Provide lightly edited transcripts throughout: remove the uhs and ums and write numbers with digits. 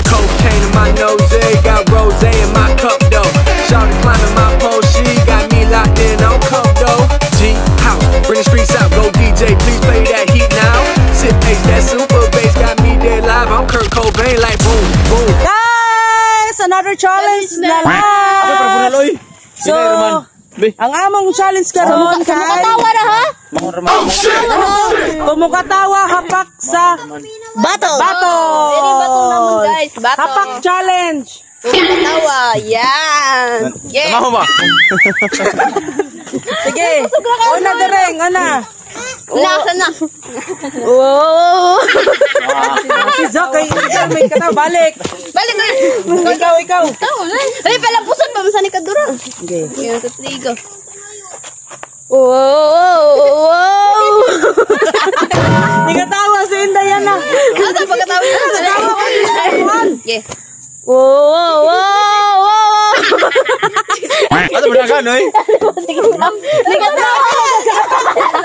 Cocaine in my nose, got rose in my cup though. Shawty climbing my pole, she got me locked in on coke though. G house, bring the streets out, go DJ, please play that heat now. Sip ace, that super bass got me dead live. I'm Kurt Cobain, like boom, boom. Guys, another challenge na lang. So, ang among challenge karon kay Katawa na ha? Kumukatawa hapak sa Battle. battle. Very battle naman, guys. Battle. Hapak challenge. Katawa. Yan. Yeah. Tama ba? Sige. Una direng, una. Nasa na. Wow. Si Zok kay may katawa balik. Balik ulit. Ikaw, ikaw. Ay, palampusan pa. Masan ni Kadura. Okay. Yan, sa three, go. Wow! Wow! Nagatawa si Inday yan na. Asa pagkatawa? Yeah. Wow! Wow! Wow! Ano ba na oy? Nagkatawa!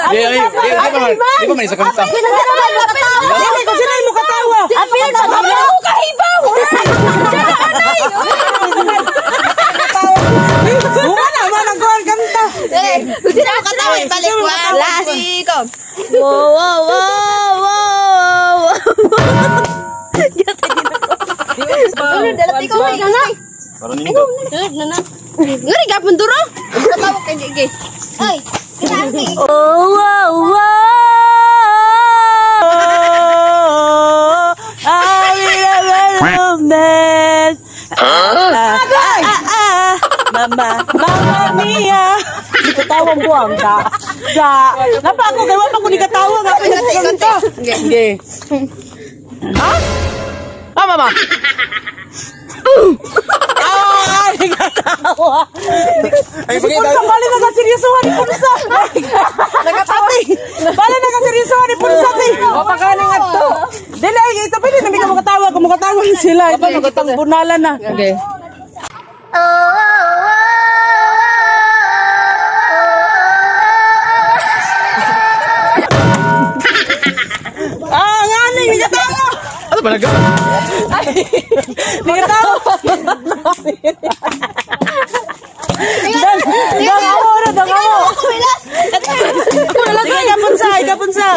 Di ay, di di pa man. Di pa man isa kanta. Dili ko sila mo katawa. Apil pa ba? Kahibaw! Bunga na man ang kuwan kanta. Eh, kung sino makatawa, ibalik. One, last, go. Wow, wow, wow, wow, wow. Dala ko na. Parang nindot. Na na. Ngari gapon duro. Katawa kay gigi. Ay. Oh, wow, wow. I will man. Ah, ah, ah. Mama, mama mia. Di katawang buwang ka. Ga. Napa ako kay wa pa ko ni katawa nga pa kanta. Okay. Sige. Ha? Ah, mama. Ah, di katawa. Ay, Si Punsa, bali na ka seryosohan ni Punsa. Nagatawa. Bali na ka seryosohan ni Punsa ti. Mapakaning adto. Dili ito pili na mi ka makatawa, kung makatawa sila ito magkatang bunalan na. Okay. Ah, ngani ni katawa. Ano ba nag? Ni katawa. Dan, dan amo ra, dan amo. Sige, ikaw Punsa, ikaw Punsa.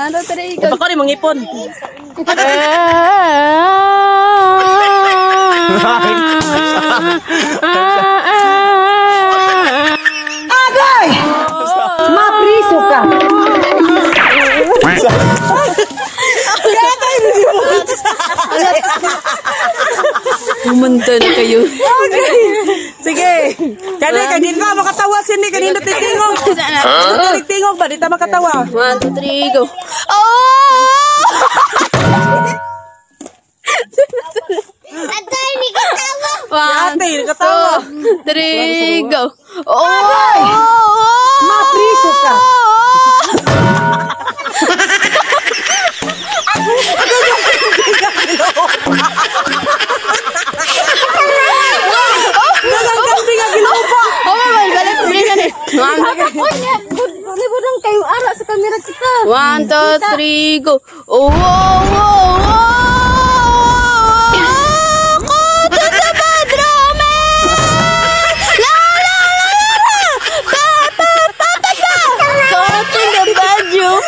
Ano three, go. Bako ni mangipon. Agay! Mapriso ka. Pumunta na kayo. Okay. Sige. Kani kay di ka makatawa sini kanino titingog. Huh? Titingog ba di ta makatawa? 1, 2, 3, go. Oh! Atay, ni katawa. 1, Ate, nakatawa. 2, 3, go. Oh! Mapriso ka. Nagangkampi nga gilupa. Oh, my God. Balik, balik na ni. 1, 2, 3, go. Oh, oh, oh, oh! Kuto sa bedroom! La, la, la, la, la! Pa, pa, pa, pa, pa! Go to the bedroom.